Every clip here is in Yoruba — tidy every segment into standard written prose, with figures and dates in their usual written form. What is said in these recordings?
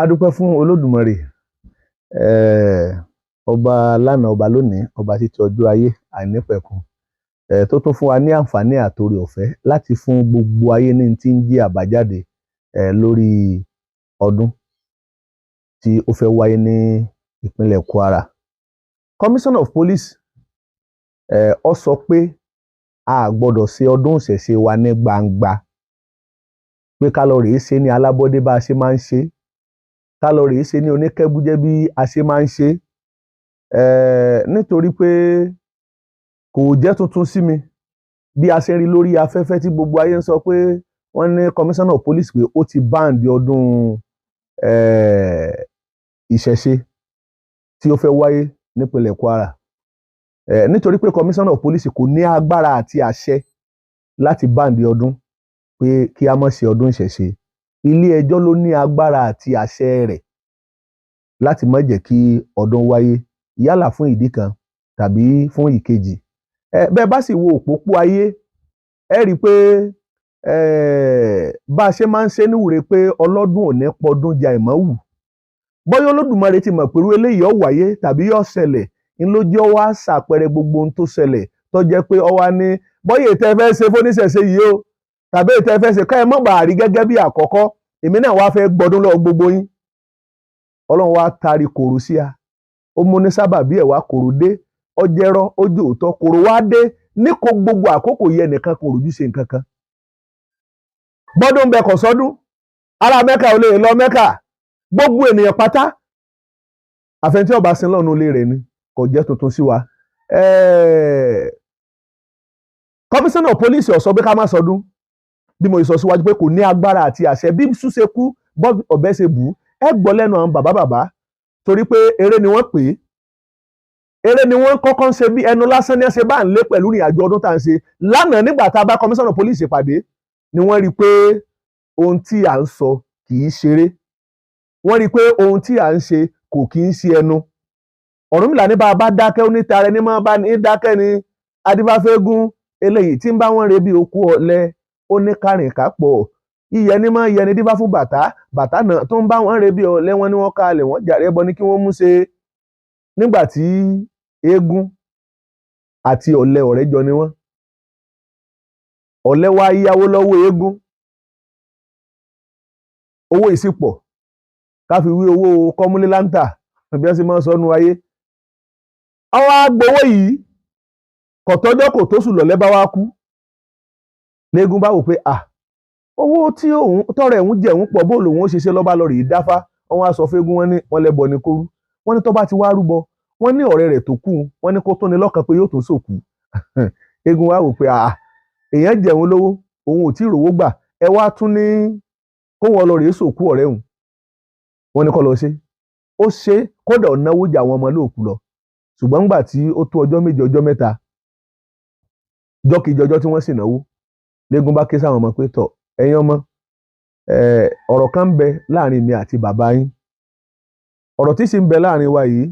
A dúpẹ́ fún Olódùmarè, ọba lánàá, ọba lónìí, ọba títí ọjọ́ ayé àìnípẹ̀kun, tó tún fún wa ní àǹfààní àtòrí ọ̀fẹ́ láti fún gbogbo ayé ní tí ń jẹ́ àbájáde lórí ọdún tí ó fẹ́ wáyé ní ìpínlẹ̀ Kwara. Commissioner of Police ó sọ pé a gbọ́dọ̀ ṣe ọdún ìṣẹ̀ṣe wa ní gbangba, pé ká lọ rèé ṣe ní alábọ́dé bá a ṣe máa ń ṣe, ká lọ rèé ṣe ní oníkẹ́bújẹ́ bí a ṣe máa ń ṣe, nítorí pé kò jẹ́ tuntun sí mi bí a ṣe ń rí lórí afẹ́fẹ́ tí gbogbo ayé ń sọ pé wọ́n ní Commissioner of Police pé ó ti báǹdì ọdún ìṣẹ̀ṣe tí ó fẹ́ wáyé nípínlẹ̀ Kwara, nítorí pé Commissioner of Police kò ní agbára àti àṣẹ láti báǹdì ọdún pé kí a má ṣe ọdún ìṣẹ̀ṣe. Ilé ẹjọ́ ló ní agbára àti àṣẹ rẹ̀ láti má jẹ́ kí ọdún wáyé, yálà fún ìdí kan tàbí fún ìkejì. Bẹ́ẹ̀ bá sì wo òpópó ayé, ẹ rí i pé bá a ṣe máa ń ṣe níwúre pé ọlọ́dún ò ní pọdún jẹ àìmọ́wù. Bóyá Olódùmarè ti mọ̀ pẹ̀lú eléyìí ó wáyé tàbí yóò ṣẹlẹ̀, ń ló jẹ́ wá ṣàpẹẹrẹ gbogbo ohun tó ṣẹlẹ̀, tó jẹ́ pé ó wá ní bóyá ètò ẹ fẹ́ ṣe fóníṣẹ̀ṣe yìí o tàbí ètò ẹ fẹ́ ṣe ká ẹ mọ̀ bá rí gẹ́gẹ́ bí àkọ́kọ́, èmi náà wá fẹ́ gbọdún lọ́wọ́ gbogbo yín. Ọlọ́run wá taari kòrò sí a, ó mú ní sábàbí ẹ̀ wá kòrò dé, ó jẹ́rọ́, ó jẹ́ òótọ́, kòrò wá dé ní kò gbogbo àkókò yẹ nìkan kò rojú ṣe nǹkan kan. Bọ́dún bẹ kọ̀ sọ́dún, ará Mẹ́kà ò lè lọ Mẹ́kà, gbogbo ènìyàn pátá àfẹn tí ọba sin lọ́nu ilé rẹ̀ ni, kò jẹ́ tuntun sí wa. Commissioner of Police ó sọ pé ká má sọdún, bí mo sọ síwájú pé kò ní agbára àti àṣẹ. Bí ṣúṣe kú bọ́ ọ̀bẹ ṣe bù ú, ẹ gbọ́ lẹ́nu àwọn bàbá bàbá, torí pé eré ni wọ́n pè é, eré ni wọ́n kọ́kọ́ ń ṣe, bí ẹnu lásán ní ẹsẹ̀ bá ń lé pẹ̀lú ìrìn àjò ọdún tá à ń ṣe lánàá. Nígbà tá a bá Commissioner of Police pàdé ni wọ́n rí i pé ohun tí à ń sọ kì í ṣeré, wọ́n rí i pé ohun tí à ń ṣe kò kì í ṣe ẹnu. Ọ̀rúnmìlà ní bá a bá dákẹ́, ó ní tara ẹni máa bá ní dákẹ́ ni. Adífáfẹ́gún eléyìí tí ń bá wọn re bí okú ọ̀lẹ, ó ní kárìn kápọ̀ yíyẹ ní máa yẹni. Dífá fún bàtà, bàtà náà tó ń bá wọn re bí ọ̀lẹ, wọn ní wọ́n kalẹ̀ wọ́n jàre, ẹbọ ní kí wọ́n mú ṣe. Nígbà tí eégún àti ọ̀lẹ ọ̀rẹ́ jọ ni wọ́n, ọ̀lẹ wá yáwó lọ́wọ́ eégún, owó ìsìpọ̀ ká fi wí owó kọ́múlé láńtà bí wọ́n sì máa ń sọnù ayé. Àwọn agbowó yìí kò tọ́jọ́ kò tó sùn, lọ́lẹ́ bá wá kú. Léegun bá wò pé à owó tí òun tọrọ ẹ̀hún jẹ̀hún pọ̀, bó lòun ó ṣe ṣe, lọ́ba lọ rèé dáfá. Wọ́n wá sọ fẹ́gún, wọ́n ní wọ́n lẹ́bọ ní kóru, wọ́n ní tó bá ti wá rúbọ, wọ́n ní ọ̀rẹ́ rẹ̀ tó kú, wọ́n ní kó tó ní lọ́kàn pé yóò tó sòkú. Eégún wá wò pé à èèyàn jẹ̀hún lówó, òun ò tí ì rówó gbà, ẹ wá tún ní kó wọn lọ rèé sòkú ọ̀rẹ́ òun. Wọ́n ní kó lọ ṣe, ó ṣe, kódà ó náwó jà àwọn ọmọ lóòkú lọ. Ṣùgbọ́n ńgbà tí ó tó ọjọ́ méje, ọjọ́ mẹ́ta, jọ́kejì ọjọ́ tí wọ́n sì náwó, léegun bá ké sáwọn ọmọ pé tọ̀, ẹ̀yin ọmọ, ọ̀rọ̀ kan ń bẹ láàrin mi àti bàbá yín. Ọ̀rọ̀ tí sì ń bẹ láàrin wa yìí,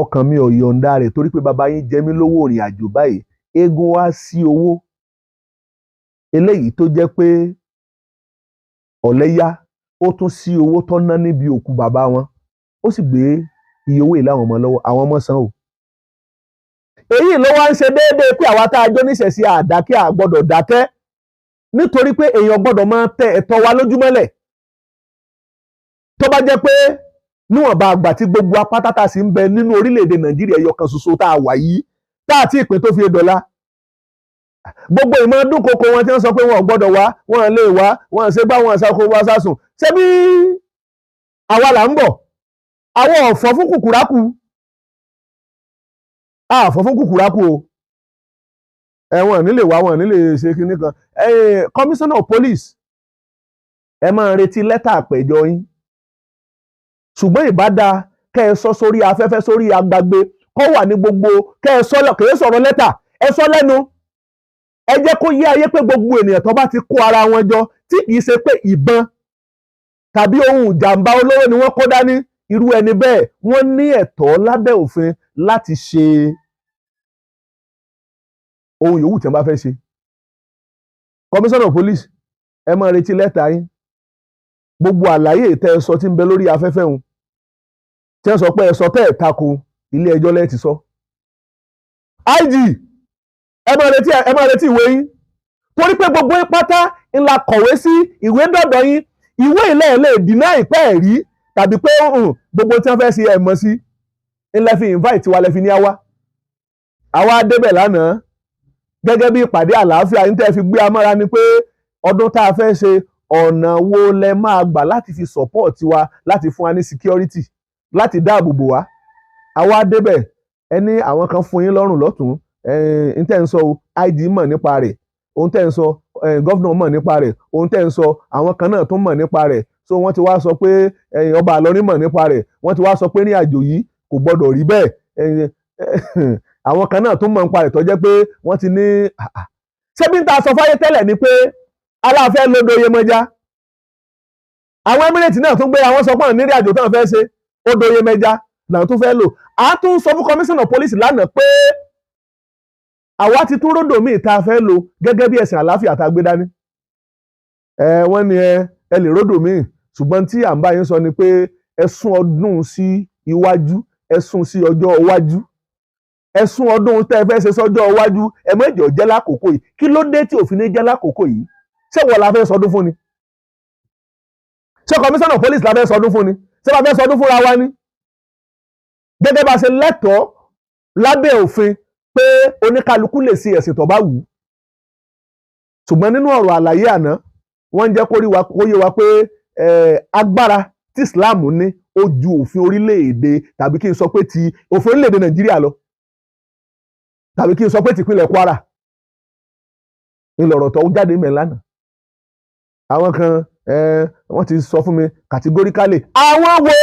ọkàn mi ò yọ̀ǹda rẹ̀, torí pé bàbá yín jẹ mí lówó ìrìn àjò báyìí. Eégún wá sí owó eléyìí tó jẹ́ pé ọ̀lẹ yá, ó tún sí owó tó ná níbi òkú bàbá wọn, ó sì gbé iye owó yìí láwọn ọmọ lọ́wọ́, àwọn ọmọ san o. Èyí ló wá ń ṣe déédéé pé àwa tá a jó níṣẹ̀ṣe àdákẹ́, a gbọ́dọ̀ dákẹ́, nítorí pé èèyàn gbọ́dọ̀ máa tẹ ẹ̀tọ́ wa lójúmọ́lẹ̀. Tó bá jẹ́ pé níwọ̀nba àgbà tí gbogbo apátátá sì ń bẹ nínú orílẹ̀-èdè Nàìjíríà ẹyọ kan ṣoṣo tá a wà yìí, tá a ti ìpín tó fi dọ̀la, gbogbo ìmọ̀ dúnkokò wọn tí wọ́n sọ pé wọn ò gbọ́dọ̀ wá, wọn lè wá, wọn ṣe bá wọn ṣàkó wá sásùn, ṣé bí àwa là ń bọ̀? Àwọn ọ̀fọ̀ fún kùkùrákù, àfọ̀ fún kùkùrákù o. Ẹ̀wọ̀n nílé wá, wọn nílé ṣe kinní kan. Commissioner of Police, ẹ máa retí lẹ́tà àpẹ̀jọ yín, ṣùgbọ́n ìbá dáa kẹ́ ẹ sọ sórí afẹ́fẹ́, sórí agbágbé, kó wà ní gbogbo, kẹ́ ẹ sọ, kẹ́ ẹ sọ̀rọ̀ lẹ́tà, ẹ sọ lẹ́nu, ẹ jẹ́ kó yé ayé pé gbogbo ènìyàn tó bá ti kó ara wọn jọ, tí kìí ṣe pé ìbọn tàbí ohun ìjàmbá olóró ni wọ́n kó dání, irú ẹni bẹ́ẹ̀ wọ́n ní ẹ̀tọ́ lábẹ́ òfin láti ṣe ohun yòówù tí wọ́n bá fẹ́ ṣe. Commissioner of Police, ẹ máa retí lẹ́tà yín. Gbogbo àlàyé tẹ́ ẹ sọ tí ń bẹ lórí afẹ́fẹ́ hun, tí ẹ sọ pé ẹ sọ tẹ́ ẹ tako, ilé ẹjọ́ lẹ́ẹ̀ ti sọ. IG, ẹ máa retí ìwé yín, torí pé gbogbo yín pátá ńlá kọ̀wé sí, ìwé dọ̀dọ̀ yín. Ìwé ilẹ̀ ẹ̀ lè dínà ìpẹ́ ẹ̀ rí tàbí pé gbogbo tí wọ́n fẹ́ ṣe ẹ̀ mọ̀ sí ńlẹ̀ fi invite wa, lẹ́fi ní àwa. Àwa débẹ̀ lánàá gẹ́gẹ́ bí ìpàdé àlàáfíà yín tẹ́ fi gbé amára ni pé ọdún tá a fẹ́ ṣe, ọ̀nà wo lẹ máa gbà láti fi support wa, láti fún wa ní security, láti dáàbò bò wá. Àwa débẹ̀, ẹ ní àwọn kan fún yín lọ́rùn lọ́tún. Ń tẹ́ ń sọ o, IG mọ̀ nípa rẹ̀. Ohun tẹ́ ń sọ, governor mọ̀ nípa rẹ̀. Ohun tẹ́ ń sọ, àwọn kan náà tún mọ̀ nípa rẹ̀. So wọ́n ti wá sọ pé ọba Ìlọrin mọ̀ nípa rẹ̀. Wọ́n ti wá sọ pé ní àjò yìí kò gbọ́dọ̀ rí bẹ́ẹ̀. Àwọn kan náà tún mọ̀ nípa rẹ̀ tó jẹ́ pé wọ́n ti ní. Ṣé bí n ta sọ fáyé tẹ́lẹ̀ ni pé aláàfẹ́ lódò Yemọja, àwọn Emirate náà tún gbé àwọn sọ pé àwọn nírìn àjò táwọn fẹ́ ṣe, odò Yemọja làwọn tún fẹ́ lò. À tún sọ fún commissioner police lánàá pé àwa ti tún ródò míì tá a fẹ́ lò gẹ́gẹ́ bí ẹ̀sìn àlàáfíà tá a gbé dání. Ẹ wọ́n ní ẹ lè ródò míì, ṣùgbọ́n tí à ń bá yín sọ ni pé ẹ sún ọdún sí iwájú, ẹ sún sí ọjọ́ iwájú, ẹ sún ọdún tẹ́ ẹ fẹ́ ṣe sọ́jọ́ iwájú. Ẹ má jẹ́ ó jẹ́ lákòókò yìí. Kí ló dé tí òfin ní jẹ́ lákòókò yìí? Ṣé wọ́n la fẹ́ sọdún fún ni? Ṣé commissioner of police la fẹ́ sọdún fún ni? Ṣé la fẹ́ sọdún fúnra wa ni? Gẹ́gẹ́ bá a ṣe lẹ́tọ̀ọ́ lábẹ́ òfin pé oníkálukú lè ṣe ẹ̀sìn tó bá wù ú. Ṣùgbọ́n nínú ọ̀rọ̀ àlàyé àná, wọ́n ń jẹ́ kó rí wa, kó yé wa pé agbára tí Islam ní ó ju òfin orílẹ̀-èdè, tàbí kí n sọ pé ti òfin orílẹ̀-èdè Nàìjíríà lọ, tàbí kí n sọ pé tìpínlẹ̀ Kwara ńlọrọ̀ tó jáde mẹ́ lánàá. Àwọn kan, wọ́n ti sọ fún mi categorically. Àwọn wo?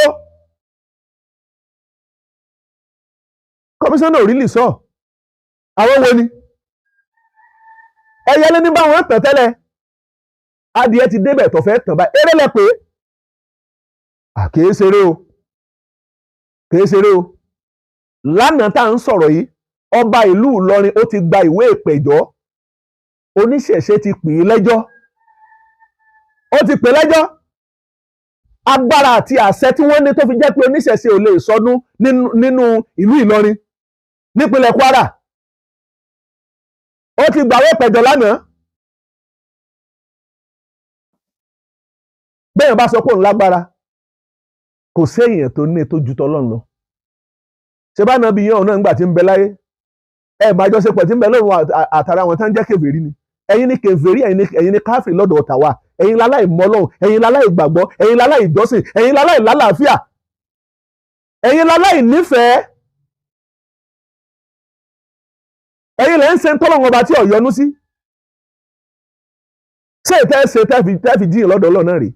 Kọmíṣánná ò rí lè sọ àwọn wo ni. Ẹyẹlé ní báwọn tàn tẹ́lẹ̀, adìẹ ti débẹ̀ tó fẹ́ tàn báyìí. Eré lẹ pé kìí ṣeré o, kìí ṣeré o. Lánàá tá à ń sọ̀rọ̀ yìí, ọba ìlú Ìlọrin ó ti gba ìwé ìpẹ̀jọ́. Oníṣẹ̀ṣe ti pè é lẹ́jọ́, ó ti pè é lẹ́jọ́. Agbára àti àṣẹ tí wọ́n ní tó fi jẹ́ pé oníṣẹ̀ṣe ò lè sọdún nínú ìlú Ìlọrin nípínlẹ̀ Kwara, ó ti gbàwé ìpẹ̀jọ́ lánàá. Bẹ́ẹ̀ bá sọ pé òun lágbára, kò séèyàn tó ní tó ju tọlọ́run lọ. Ṣé bá nàbí yẹn òun náà ńgbà tí ń bẹ láyé, ẹ bá jọṣepọ̀ tí ń bẹ lóhùn àtàrà àwọn tó ń jẹ́ kèfèrí ni. Ẹ̀yin ni kèfèrí, ẹ̀yin ni káfíìn lọ́dọ̀ tàwa. Ẹ̀yin láláì mọ́lọ́hùn, ẹ̀yin láláì gbàgbọ́, ẹ̀yin láláì jọ́sìn, ẹ̀yin láláì lálàáfíà, ẹ̀yin láláì nífẹ̀ẹ́, ẹ̀yin lẹ́ ń ṣe tọ́lọ́run ọba tí ò yọ́nú sí. Ṣé ìtẹ́ ṣe tẹ́ fi jíyìn lọ́dọ̀ Ọlọ́run náà rèé?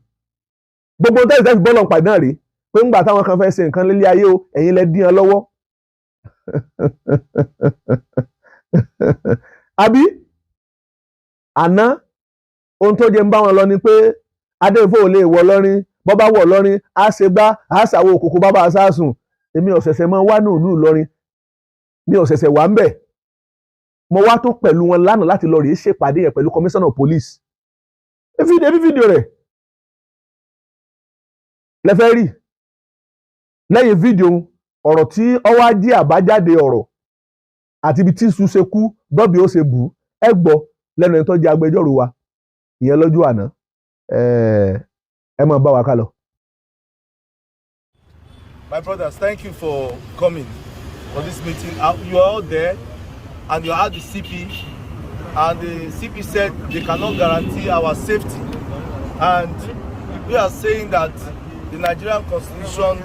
Gbogbo tẹ́ fi bọ́lọ̀ pàdé náà rèé pé ńgbà táwọn kan fẹ́ ṣe nǹkan lélé ayé o, ẹ̀yin lẹ dín an lọ́wọ́. Àbí àná ohun tó jẹ́ ń bá wọn lọ ni pé Adéfò ò lè wọ lọ́rin, bọ́ bá wọ̀ lọ́rin á ṣe gbá, á ṣàwọ̀ òkòkò bábà sásùn. Èmi ọ̀sẹ̀sẹ̀ máa wá ní ìlú Ìlọrin, mi ọ̀sẹ̀sẹ̀ wà ń bẹ̀. Mo wá tó pẹ̀lú wọn lánàá láti lọ rèé ṣèpàdé yẹn pẹ̀lú commissioner of police. Ebi fídíò rẹ̀ lẹ́fẹ́ rí. Lẹ́yìn fídíò, ọ̀rọ̀ tí ó wá jí àbájáde ọ̀rọ̀ àti ibi tí iṣu ṣe kú bọ́bí ó ṣe bù ú, ẹ gbọ́ lẹ́nu ẹni tó jẹ́ agbẹjọ́rò wa ìyẹn lọ́jọ́ àná. Ẹ máa bá wa ká lọ. My brothers, thank you for coming for this meeting. You are all there and you are at the CP, and the CP said they cannot guarantee our safety. And we are saying that the Nigerian Constitution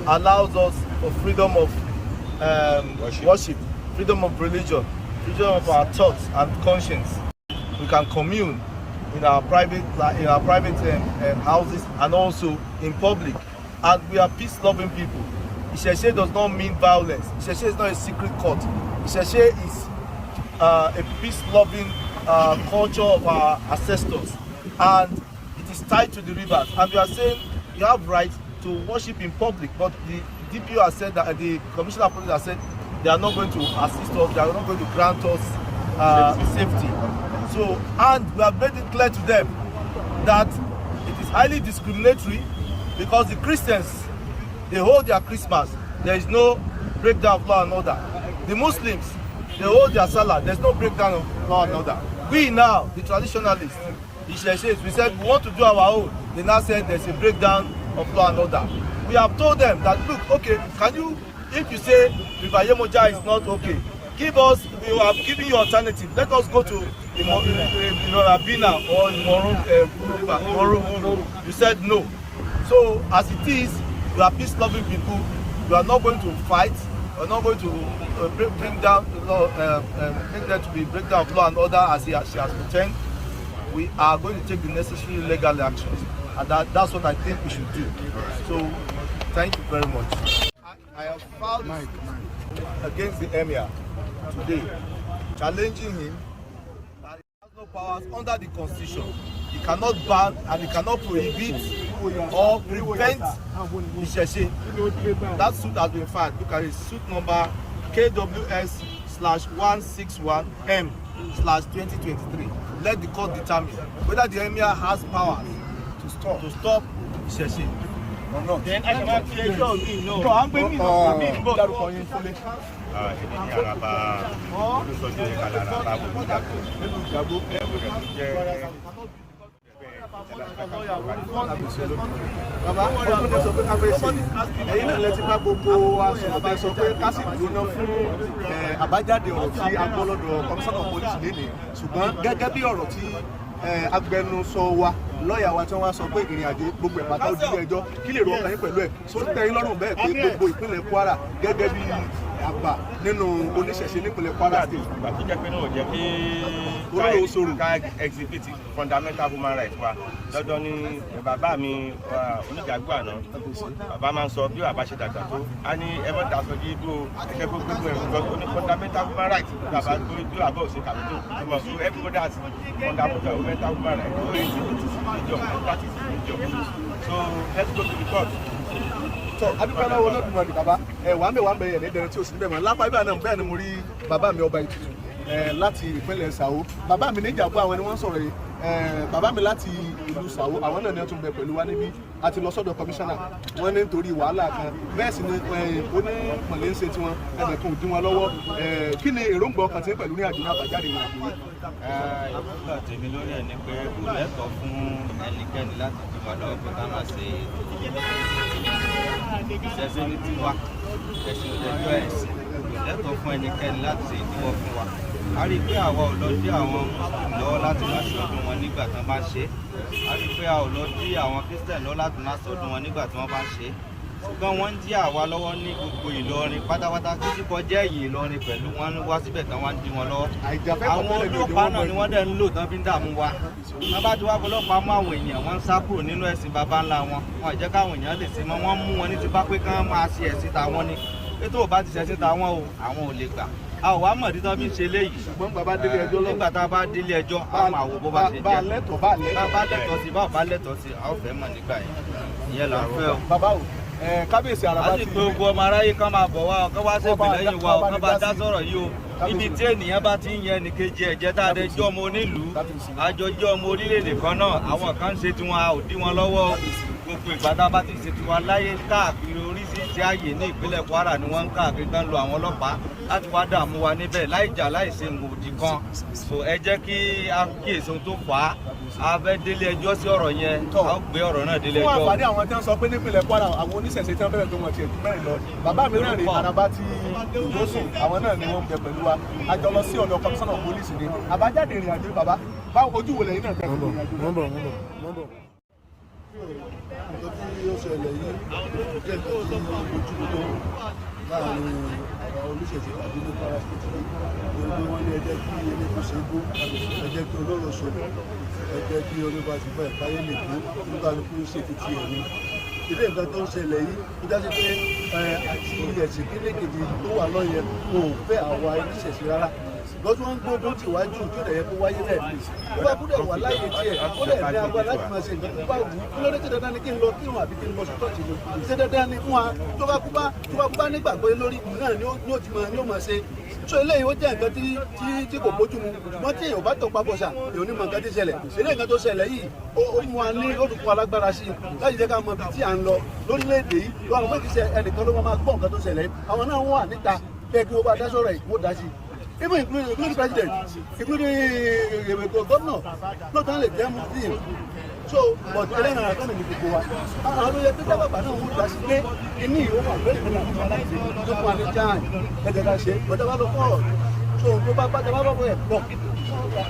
allows us for freedom of worship, freedom of religion, freedom of our thoughts and conscience. We can commune in our private houses and also in public. And we are peace-loving people. Ìṣẹ̀ṣe does not mean violence. Ìṣẹ̀ṣe is not a secret cult. Ìṣẹ̀ṣe is a peace-loving culture of our ancestors, and it is tied to the rivers. And we are saying you have right to worship in public, but the DPO has said that the Commissioner of Police has said they are not going to assist us, they are not going to grant us safety. So, and we have made it clear to them that it is highly discriminatory because the Christians, they hold their Christmas. There is no breakdown of law and order. The Muslims, they hold their Salah. There's no breakdown of law and order. We now, the traditionalists, the Ìṣẹ̀ṣe, we said we want to do our own. They now said there's a breakdown of law and order. We have told them that, look, okay, can you, if you say River Yemoja is not okay, give us, we have given you alternative. Let us go to Bina or Imorun, River, Imorun. You said no. So as it is, we are peace-loving people. We are not going to fight. We are not going to bring down the law, make there to be breakdown of law and order as she has pretend. We are going to take the necessary legal actions, and that's what I think we should do. So, thank you very much. I have filed against the emir today, challenging him that he has no powers under the constitution. He cannot ban and he cannot prohibit or prevent Ìṣẹ̀ṣe. That suit has been filed. Look at it. Suit number KWS/161M/2023. Let the court determine whether the emir has powers to stop Ìṣẹ̀ṣe or not. Then a ṣe máa fi ẹjọ́ mi náà. Tó à ń pè mí náà mí ń bọ̀. Dárúkọ yín fúnlé. Èmi ní Araba Olùsọjú Ìkàlà, Araba Olùdàgbò. Nínú ìjàgbó. Ẹ̀wọ̀n rẹ̀ tó jẹ́ Bàbá, ọdún tó sọ pé ká fẹ́ ṣe yìí, ẹ̀yin náà lẹ ti bá gbogbo wa sọ̀rọ̀ tẹ́ sọ pé ká sì dúró fún àbájáde ọ̀rọ̀ tí a gbọ́ lọ́dọ̀ commissioner of police lénìí. Ṣùgbọ́n gẹ́gẹ́ bí ọ̀rọ̀ tí agbẹnusọ wa, lọ́ọ̀yà wa, tí wọ́n sọ pé ìrìn àjò gbogbo ẹ̀ pátá ó di ilé ẹjọ́, kí lè ro ọkàn yín pẹ̀lú ẹ̀? Só tẹ́ yín lọ́rùn bẹ́ẹ̀ pé gbogbo ìpínlẹ̀ Kwara, gẹ́gẹ́ bí àgbà nínú oníṣẹ̀ṣe nípínlẹ̀ Kwara State? Ìgbà tó jẹ́ pé náà jẹ́ kí Olóró sọ̀rọ̀. ká exhibit fundamental human rights wa dandan ni. Bàbá mi oníjàgbó àná, bàbá máa ń sọ, bí bàbá ṣe dàgbà tó, a ní ẹ mọ̀ dà sọ yìí dúró ẹgbẹ́ gbogbo ẹ̀, because ó ní fundamental human rights. Bàbá tó bí bàbá ò ṣe kàwé tó tó mọ̀, so everybody has fundamental human rights to exhibit his religion, practice his religion. So let's go to the court. Tọ, adúpẹ́ lọ́wọ́ Olódùmarè. Bàbá ẹ wà ń bẹ̀, wà ń bẹ̀ yẹn ní dẹrẹ tí o sì ń bẹ̀ mọ́ lápá ibà náà. Bẹ́ẹ̀ ni mo rí bàbá mi, ọba Ètùtù láti ìpínlẹ̀ Sàwó. Bàbá mi níjàgbó, àwọn ni wọ́n ń sọ̀rọ̀ yìí. Bàbá mi láti ìlú Sàwó, àwọn náà ni wọ́n tún bẹ pẹ̀lú wa níbí. A ti lọ sọ́dọ̀ kọmíṣánná, wọ́n ní nítorí wàhálà kan, bẹ́ẹ̀ sì ni onímọ̀lẹ́ ń ṣe tiwọn, ẹnìkan ò dín wọn lọ́wọ́. Kí ni èròǹgbà ọkàn tí ń pẹ̀lú ní àjò náà, àbájáde ìrìn àjò yìí? Èròǹgbà tèmi lórí ẹ̀ ni pé kò lẹ́tọ̀ọ́ fún ẹnikẹ́ni láti dí wa lọ́wọ́ pé ká má ṣe ìṣẹ̀ṣe ní tiwa. Ẹ̀sìn òdẹ̀jọ́ ẹ̀sìn, kò lẹ́tọ̀ọ́ fún ẹnikẹ́ni láti ṣe ìdíwọ́ fún wa. A rí i pé àwa ò lọ dí àwọn Muslim lọ́wọ́ láti má ṣe ọdún wọn nígbà tí wọ́n bá ṣe é. A rí i pé a ò lọ dí àwọn Christian lọ́wọ́ láti má ṣe ọdún wọn nígbà tí wọ́n bá ṣe é, ṣùgbọ́n wọ́n ń dí àwa lọ́wọ́ ní gbogbo Ìlọrin pátápátá, títí kọjá ẹ̀yìn Ìlọrin pẹ̀lú. Wọn wá síbẹ̀ tán, wọ́n ń dí wọn lọ́wọ́. Àìjàfẹ́tọ̀ọ́ Àwọn tẹ́lẹ̀ ní òde ọlọ́pàá wọn náà mọ̀ ni wọ́n dẹ̀ ń lò tán fi ń dààmú wa. Wọ́n bá ti wá fọlọ́pàá mú àwọn èèyàn, wọ́n ń sá kúrò nínú ẹ̀sìn baba ńlá wọn. Wọn ò jẹ́ káwọn èèyàn lè ṣe mọ́. Wọ́n mú wọn ní tipá pé kán máa ṣe ẹ̀sìn tàwọn ni, pé tó o bá ti ṣẹ̀sìn tàwọn o, àwọn ò lè gbà. A ò wá mọ̀ títọ́ fi ń ṣe léyìí. Ṣùgbọ́n bàbá délé ẹjọ́ lọ́wọ́, Nígbà tá a bá délé ẹjọ́, a máa wo bó bá ṣe bá a jẹ́. lẹ́tọ̀ọ́, bá a Bá lẹ́tọ̀ọ́. a bá lẹ́tọ̀ọ́ sí, bá a bá lẹ́tọ̀ọ́ sí, a ó fẹ́ mọ̀ nígbà yẹn. Ìyẹn là ń fẹ́ o. Bàbá o, kábíyèsí Àràbà A sì ti pé gbogbo ọmọ aráyé kan máa bọ̀ wá, kán wá ṣèpè lẹ́yìn wa, kán bá dá sọ̀rọ̀ yìí o. Ibi tí ènìyàn bá ti ń yẹn nìkejì ẹ̀jẹ̀, tá a dẹ jọ́ ọmọ onílùú, àjọ jẹ́ ọmọ orílẹ̀-èdè kan náà. Àwọn kan ń ṣe tiwọn, a ò dí wọn lọ́wọ́ o. Gbogbo ìgbà tá a bá ti ṣe tiwa láyé káàkiri oríṣiríṣi ààyè ní ìpínlẹ̀ Kwara ni wọ́n ń káàkiri tán lo àwọn ọlọ́pàá láti wá dààmú wa níbẹ̀, láì jà, láì ṣe òdì kan. So ẹ jẹ́ kí a kíyèsí ohun tó fà á. A fẹ́ délé ẹjọ́ sí ọ̀rọ̀ yẹn, a ó gbé ọ̀rọ̀ náà délé Fún ẹjọ́. àǹfààní àwọn tí wọ́n sọ pé nípìnlẹ̀ Kwara, àwọn oníṣẹ̀ṣe tí wọ́n bẹ̀rẹ̀ pé wọ́n ti ẹ̀jú mẹ́rin lọ, bàbá mi náà rí Àràbà ti Ìgbósùn, àwọn náà ni wọ́n ń bẹ pẹ̀lú wa. A jọ lọ sí ọ̀dọ̀ kọmíṣánná pólísì ni. Àbájáde ìrìn àjò, bàbá, báwo, ojú wo lẹ́yìn náà tẹ́ fi ìrìn àjò náà? Nǹkan tí ó ṣẹlẹ̀ yìí jẹ́ nǹkan tí ojú tó láàrin àwọn oníṣẹ̀ṣe tàbí ní Kwara State yìí, torí pé wọ́n ní ẹ jẹ́ kí eléko ṣe gbó, ẹ jẹ́ kí olóró ṣòro, ẹ jẹ́ kí oníbàṣẹ fẹ́ káyé lè gbó, oníkálukú ṣe ti tiẹ̀ ní. Ilé nǹkan tó ń ṣẹlẹ̀ yìí, ó já sí pé àti ẹ̀sìn kíní kejì tó wà lọ́yẹ̀, wọn ò fẹ́ àwa oníṣẹ̀ṣe rárá. Lọ́sí wọn ń gbógun tì wájú tó dẹ̀ yẹ kó wáyé bẹ́ẹ̀. Tó bá kú dẹ̀ wà láyé tiẹ̀, ó dẹ̀ ní agbára láti máa ṣe nǹkan tó bá wù ú. Kí ló dé tí dandan ni kí n lọ kírun àbí kí n lọ sí church ni? Ṣé dandan ni fún wa? Tó bá kú bá nígbàgbọ́ lórí náà ni ó ti máa ni ó máa ṣe. So eléyìí, ó jẹ́ nǹkan tí kò bójú mu. Ṣùgbọ́n tí èèyàn bá tọpa bọ̀ṣà, èèyàn ní mọ nǹkan tí ṣẹlẹ̀. Eléyìí, nǹkan tó ṣẹlẹ̀ yìí, ó mú wa ní, ó tún fún wa lágbára sí i láti jẹ́ ká mọ ibi tí à ń lọ lórílẹ̀‐èdè yìí. Lọ́wọ́ àwọn méjì ṣe ẹnìkan ló máa gbọ́ nǹkan tó ṣẹlẹ̀ yìí. Àwọn náà wọ́n wà níta bẹ́ẹ̀ kí wọ́n bá dá sọ̀rọ̀ yìí, wọ́n dá sí i, even including president, including governor. Lóòótọ́ lè jẹ́ Muslim, so but ẹlẹ́ran ara kan ní gbogbo wa. Àwọn ló yẹ pé dábàbà náà wọ́n dá sí pé kíní yìí, ó wà very important fún wa láti ṣe tó fún wa ní jáàn ẹ̀jẹ̀ ká ṣe bọ́dá bá lọ kọ́. So tó bá bá bá bọ̀ ẹ̀ pọ̀,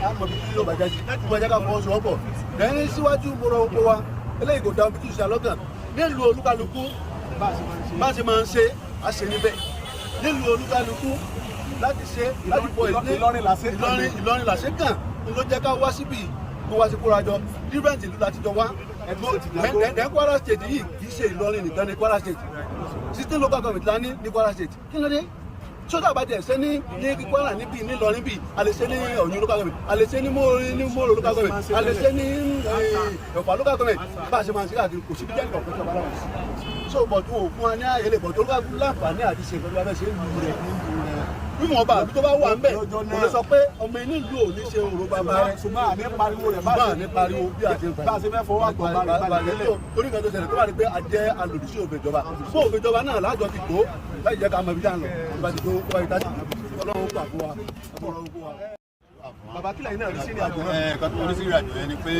àmọ́ bí yóò bá jáde bá jẹ́ ká fọwọ́sowọ́pọ̀ lẹ́yìn síwájú. Mo rọ gbogbo wa, eléyìí kò dá omi tó ṣe àlọ́kàn nílùú olúkálukú. Bá ṣe máa ń ṣe á ṣe níbẹ̀ nílùú olúkálukú láti ṣe láti bọ ìdílé. Ìlọrin làṣẹ kàn. Ìlọrin làṣẹ kàn ló jẹ́ ká wá síbí, kó wá sí kórajọ. Different ìlú láti jọ wá. Then Kwara State yìí, kì í ṣe Ìlọrin nìkan ní Kwara State. 16 local government la ní ní Kwara State. Kí ló dé? Sódà bá tẹ̀ ṣe ní Kwara níbí, ní Ìlọrin bí, a lè ṣe ní Ọ̀yún local government, a lè ṣe ní Mòró local government, a lè ṣe ní Ọ̀fà local government. Bá a ṣe máa ń ṣe káàkiri, kò sí bí jẹ́ nǹkan kan tó bá láwọn. So but wọn ò fún wa ní ààyè lè bọ̀ tó láǹfààní àti ṣe nǹkan tó bá fẹ́ ṣe ń lù rẹ̀ wíwọ̀n ọba àbí tó bá wà ń bẹ̀. Kò lè sọ pé ọmọ inú ìlú ò ní ṣe òrò bàbá rẹ̀. Ṣùgbọ́n àní pariwo rẹ̀. Ṣùgbọ́n àní pariwo bí a ṣe bá a ṣe fẹ́ fọwọ́ àgbọ̀n bá rẹ̀ balẹ̀ lélẹ̀. Torí nǹkan tó ṣẹlẹ̀ tó bá rí pé a jẹ́ alòdì sí òfin ìjọba, fún òfin ìjọba náà lájọ ti tó láì jẹ́ ká mọ ibi tá à ń lọ. Tó bá ti tó, tó bá ti dájú, Ọlọ́run gbà fún wa, Ọlọ́run fún wa. Bàbá, kílẹ̀ yìí náà rí sí ní àjò náà? Ẹ nǹkan tó rí sí ìrìnàjò yẹn ni pé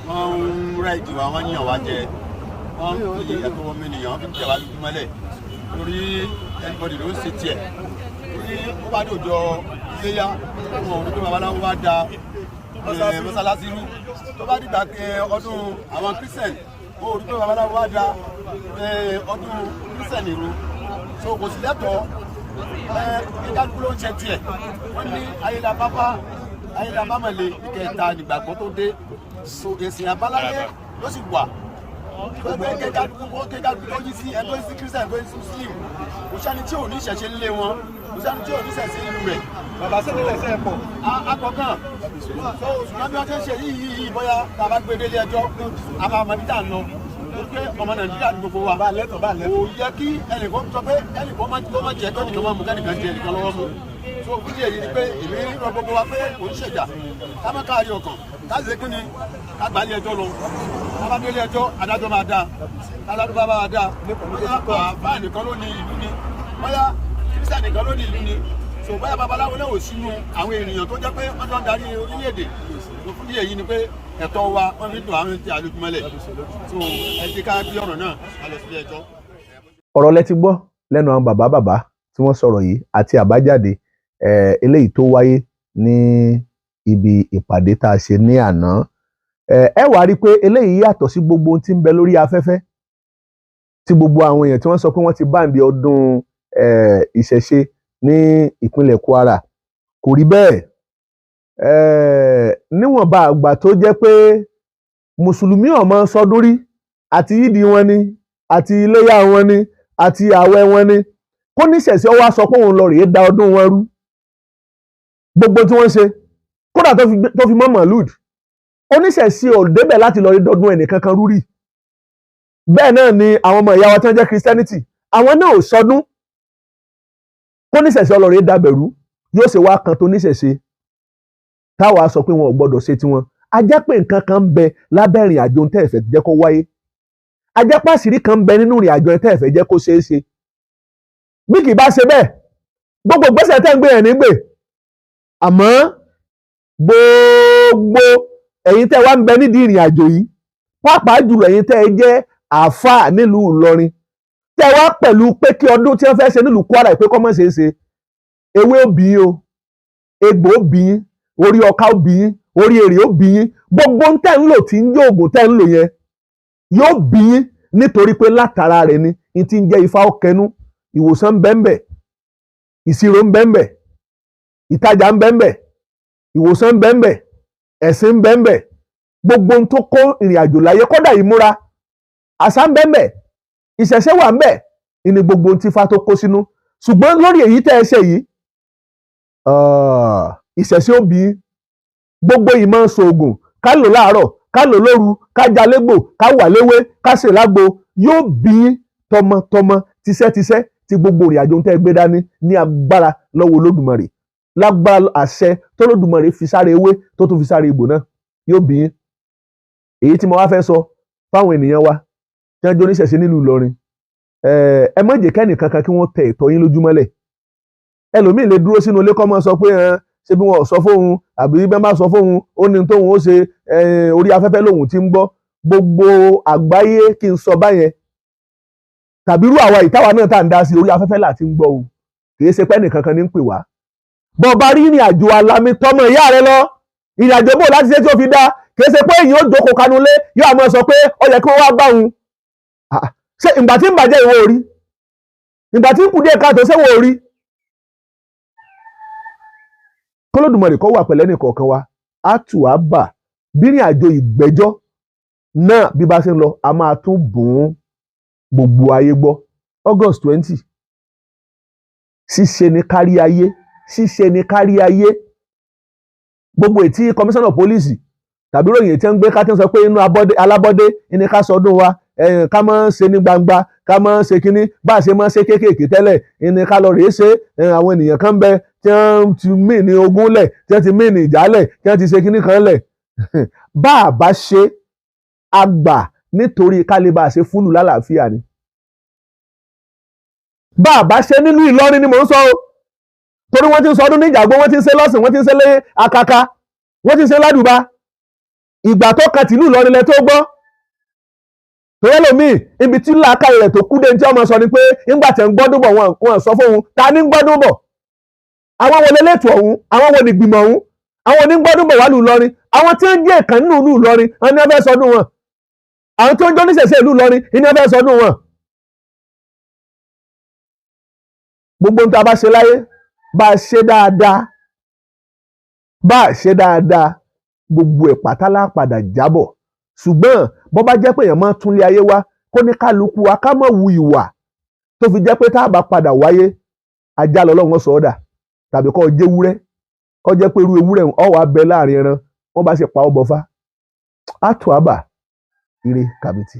wọ́n ń rẹ́ ìdí wa, wọ́n yàn wá jẹ, wọ́n ń fi ẹ̀tọ́ ọmọ ènìyàn, wọ́n fi ń tẹ̀ wá lójúmọ́lẹ̀, torí anybody ló ń ṣe tiẹ̀. Torí ó bá dòjọ́ iléyà, wọn ò ní pé babaláwo bá da mọ́sálásí rú. Tó bá dìgbà ọdún àwọn Christian, ó rí pé babaláwo bá da ọdún Christian rú. So kò sí lẹ́tọ̀ọ́. Kíkálukú ló ń ṣe tiẹ̀. Wọ́n ní ayélujára ayélujára ìkẹta nígbàgbọ́ tó dé. So èsì àbáláyé ló sì wà gbogbo kíkálukú tó yí sí ẹgbẹ́ sí Christian, ẹgbẹ́ sí Muslim. Kò sẹ́ni tí ò ní ìṣẹ̀ṣe nílé wọn, kò sẹ́ni tí ò ní ìṣẹ̀ṣe ìlú rẹ̀. Bàbá, sẹ́ni lẹ́sẹ̀ pọ̀? Akọ̀kan so, ṣùgbọ́n bí wọ́n ṣe ń ṣe yìí yìí, bóyá tá a bá gbé délé ẹjọ́, a máa mọ ibi tá à ń lọ, pé ọmọ Nàìjíríà ní gbogbo wa. Bá a lẹ́tọ̀, bá a lẹ́tọ̀. Kò yẹ kí ẹnìkan sọ pé ẹnìkan má kó má jẹ, kẹ́nìkan má mú, kẹ́nìkan jẹ ẹnìkan lọ́wọ́ mú. So fún díẹ̀ yìí ni pé èmi rọ gbogbo wa pé kò ń ṣèjà, ká má káàrí ọkàn, ká ṣe kí ni, ká gbà ilé ẹjọ́ lọ. Ká bá délé ẹjọ́, adájọ́ máa dáa. Adájọ́ bá máa dáa, bóyá àbá nìkan ló ní ìlú ni, bóyá Christian nìkan ló ní ìlú ni, so bóyá babaláwo náà ò sínú àwọn ènìyàn tó jẹ́ pé wọ́n jọ ń darí orílẹ̀-èdè. So fún díẹ̀ yìí ni pé ẹ̀tọ́ wa, wọ́n fi dùn àwọn tí a lójúmọ́lẹ̀. So ẹ jẹ́ ká gbé ọ̀rọ̀ náà ká lọ sílé ẹjọ́. Ọ̀rọ̀ lẹ ti gbọ́ lẹ́nu àwọn bàbá bàbá tí wọ́n sọ̀rọ̀ yìí àti àbájáde eléyìí tó wáyé ní ibi ìpàdé tá a ṣe ní àná. Ẹ wàá rí i pé eléyìí yàtọ̀ sí gbogbo ohun tí ń bẹ lórí afẹ́fẹ́, tí gbogbo àwọn èèyàn tí wọ́n sọ pé wọ́n ti ban ọdún ìṣẹ̀ṣe ní ìpínlẹ̀ Kwara. Kò rí bẹ́ẹ̀. Níwọ̀nba àgbà tó jẹ́ pé mùsùlùmí ò máa sọdún rí, àti yídi wọn ni, àti iléyà wọn ni, àti ààwẹ̀ wọn ni, kó níṣẹ̀ṣe wá sọ pé òun lọ rèé da ọdún wọn rú. Gbogbo tí wọ́n ṣe, kódà tó fi mọ́ mọ̀lúd, oníṣẹ̀ṣe ò débẹ̀ láti lọ rí dọdún ẹnìkankan rú rí. Bẹ́ẹ̀ náà ni àwọn ọmọ ìyá wa tí wọ́n jẹ́ Christianity, àwọn náà ò sọdún kó níṣẹ̀ṣe ọlọ́rẹ̀ dàbẹ̀rú. Yóò ṣe wá kan tó níṣẹ̀ṣe táwa sọ pé wọn ò gbọ́dọ̀ ṣe tiwọn? A jẹ́ pé nǹkan kan ń bẹ lábẹ́ ìrìn àjò tẹ́ ẹ̀ fẹ́ jẹ́ kó wáyé. A jẹ́ pàṣírí kan ń bẹ nínú ìrìn àjò tẹ́ ẹ̀ fẹ́ jẹ́ kó ṣeé ṣe. Bí kì í bá ṣe bẹ́ẹ̀, gbogbo gbèsè tẹ́ ń gbé ẹ̀ ní gbè. Àmọ́ gbogbo ẹ̀yin tẹ́ wá ń bẹ nídìí ìrìn àjò yìí, pàápàá jùlọ ẹ̀yin tẹ́ ẹ jẹ́ àáfàá nílùú Ìlọrin, tẹ́ wá pẹ̀lú pé kí ọdún tí wọ́n fẹ́ ṣe nílùú Kwara pé kọ́ mọ́ ṣe é ṣe, ewé òbí yín o, egbò òbí yín, orí ọkà òbí yín, orí èrè òbí yín, gbogbo ń tẹ́ ń lò tí ń jó oògùn tẹ́ ń lò yẹn yóò bí yín, nítorí pé látara rẹ̀ ni n ti ń jẹ́ ifá ọ̀kẹ́nu. Ìwòsàn ń bẹ́ńbẹ̀, ìṣirò ń bẹ́ńbẹ̀, ìtajà ń bẹ́ńbẹ̀, ìwòsàn ń bẹ́ńbẹ̀, ẹ̀sìn ń bẹ́ńbẹ̀, gbogbo ohun tó kó ìrìn àjò láyé, kódà ìmúra, àṣà ń bẹ́ńbẹ̀, ìṣẹ̀ṣẹ̀ wà ń bẹ̀, ìní gbogbo ohun tí ifá tó kó sínú. Ṣùgbọ́n lórí èyí tẹ́ ẹ ṣe yìí, Ìṣẹ̀ṣe òbí gbogbo ìmọ̀ ṣoògùn, ká lò láàárọ̀, ká lò lóru, ká jalégbò, ká wà léwé, ká ṣe lágbo, yóò bí tọmọtọmọ, tiṣẹ́tiṣẹ́, ti gbogbo ìrìn àjò tẹ́ gbé dání ní agbára lọ́wọ́ Olódùmarè, lágbára àṣẹ tÓlódùmarè fi sáré ewé tó tún fi sáré egbò náà, yóò bí yín. Èyí tí mo wá fẹ́ sọ fáwọn ènìyàn wa tí wọ́n jó oníṣẹ̀ṣe nílùú Ìlọrin, ẹ má jẹ́ kẹ́nì kankan kí wọ́n tẹ ẹ̀tọ́ yín lójúmọ́lẹ̀. Ẹlòmíì lè dúró sínú ilé kó máa sọ pé ṣé bí wọn ò sọ fóun, àbí bẹ́ẹ̀ bá sọ fóun ó ní tóun ó ṣe, orí afẹ́fẹ́ lòun ti ń gbọ́. Gbogbo àgbáyé kí n sọ báyẹn, tàbí irú àwa ìtawà náà tá à ń dá sí orí afẹ́fẹ́ là ti ń gbọ́ o, kì í ṣe pé ẹnìkankan kan ní ń pè wá. Bọ́ bá rí ìrìn àjò alámi tọmọ ìyá rẹ lọ, ìrìn àjò bò láti ṣe tí ó fi dá, kì í ṣe pé èyí ó jókòó kanulé yóò àmọ́ sọ pé ó yẹ kí wọ́n wá bá òun. Ṣé ìgbà tí ń bàjẹ́ ìwọ orí, ìgbà tí ń kù díẹ̀ káàtó ṣé ìwọ orí? K'Olódùmarè kó wà pẹ̀lẹ́ nìkọ̀ọ̀kan wa, á tù á bà. Bí ìrìn àjò ìgbẹ́jọ́ náà bí bá ṣe ń lọ, a máa tún bùn ún gbogbo ayé gbọ́. August 20, ṣíṣe ni kárí ayé, ṣíṣe ni kárí ayé. Gbogbo ètí commissioner of police tàbí ròyìn tí ń gbé ká tí ń sọ pé inú alábọ́dé ní ká sọdún wa, ká má ṣe ní gbangba, ká má ṣe kínní bá a ṣe má ṣe kéékèèké tẹ́lẹ̀ ní ká lọ rèé ṣe. Àwọn ènìyàn kan bẹ tí wọ́n ti mí ní ogún lẹ̀, tí wọ́n ti mí ní ìjálẹ̀, tí wọ́n ti ṣe kínní kan lẹ̀. Bá a bá ṣe àgbà nítorí ká lè bá a ṣe fúlù lálàáfíà ni. Bá a bá ṣe nílùú Ìlọrin ni mò ń sọ o, torí wọ́n ti ń sọ ọdún ní Ìjàgbó, wọ́n ti ń ṣe lọ́sìn, wọ́n ti ń ṣe lé Akaka, wọ́n ti ń ṣe ládùbá. Ìgbà tó kan tìlú Ìlọrin lẹ tó gbọ́. Torí ẹlòmíì ibi tí làákàyè rẹ̀ tó kú dé ní tí ọmọ sọ ni pé ńgbà tẹ̀ ń gbọ́dún bọ̀ wọn sọ fóun, ta ní ń gbọ́dún bọ̀? Àwọn wo lélẹ́tù ọ̀hún? Àwọn wo nìgbìmọ̀ ọ̀hún? Àwọn onígbọ́dún bọ̀ wá lù Ìlọrin? Àwọn tí ń jẹ́ ìkàn nínú ìlú Ìlọrin wọn ni wọ́n fẹ́ sọdún wọn. Àwọn tí ó ń jọ́ níṣẹ̀ṣẹ̀ ìlú Ìlọrin ni wọ́n fẹ́ sọdún wọn. Gbogbo ohun tá a bá ṣe láyé, bá a ṣe dáadáa, bá a ṣe dáadáa, gbogbo ẹ̀ pátá la padà jábọ̀. Ṣùgbọ́n bó bá jẹ́ pé èèyàn máa túnlé ayé wá, kó ní kálukú wa ká má wu ìwà tó fi jẹ́ pé tá a bá padà wáyé, ajá lọ́lọ́run sọ ọ́ dà, tàbí kó jẹ́ ewúrẹ́, kó jẹ́ pé irú ewúrẹ́ ó wá bẹ láàrin ẹran, wọ́n bá ṣe pa ọ́ bọ́fá. Á tù á bà, ire kàbìtì.